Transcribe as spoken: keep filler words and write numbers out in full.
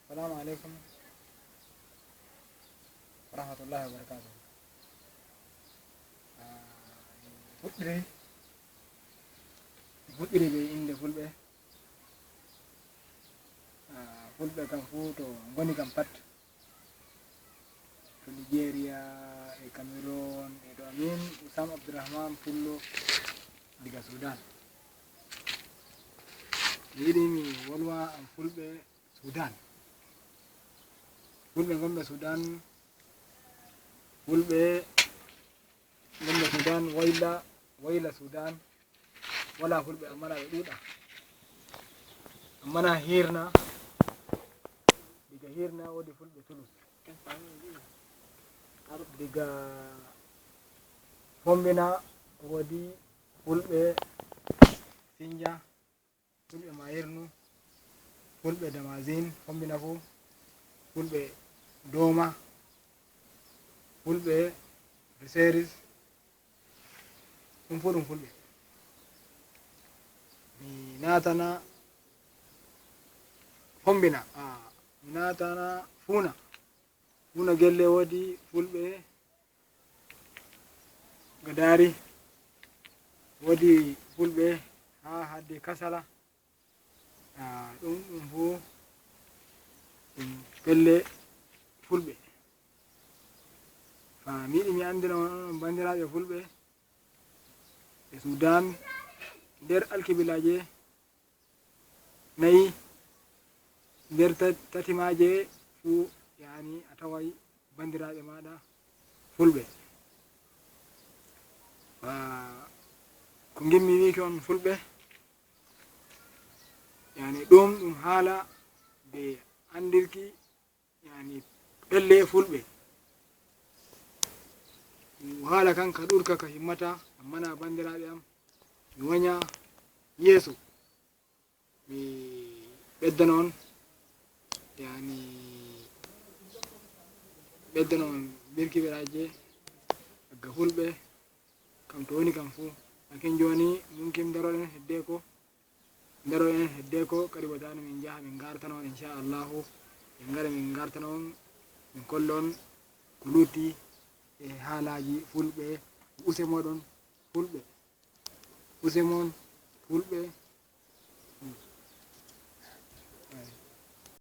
Assalamu alaikum wa rahmatullahi wa barakatuh. Ah, fuɗɗiri fuɗɗiri be inde fulɓe. Ah, fulɓe kam fuu to ngoni kam pat, to nigeria, e cameroon, e to amin usam abdourahman pullo diga sudan. Mi yiɗi mi wolwa am fulɓe sudan. Fulɓe gonɓe sudan, fulɓe gonɓe sudan, wayla wayla sudan. Wala fulɓe amma na ɓe ɗuuɗa. Amma na hirna, diga hirna woodi fulɓe tulus. Diga fombina woodi fulɓe sinja, fulɓe mayirnu, fulɓe damazin fombina fuu, fulɓe doma, fulɓe reseris. Ɗum fuu ɗum fulɓe. Mi naatana fombina a mi naatana fuuna. Fuuna gelle woodi fulɓe gadari, woodi fulɓe haa hadde kasala. Ah, ɗum ɗum fuu ɗum pelle fulɓe. Fa mi yiɗi mi anndina on onon banndiraaɓe fulɓe e sudan, nder alkibilaaje nayi, nder tati maaje fuu yani a taway banndiraaɓe maaɗa fulɓe. Ko ngimmi wiiki on fulɓe, yani ɗum ɗum haala be anndirki yani pelle fulɓe. Haala kan ka ɗurka ka himmata, amma na banndiraaɓe am mi wanya yeeso. Mi ɓeddana on yani ɓeddana on birkibiraaje ga fulɓe. Kam to woni kam fuu aken jooni mumkin daroɗen heddeko. Daroɗen heddeko kadi wotani min njaha min ngartana on inchallahu. Min ngara min ngartana on, min kolla on ko lutti e haalaaji fulɓe. Use moɗon fulɓe, use mon fulɓe.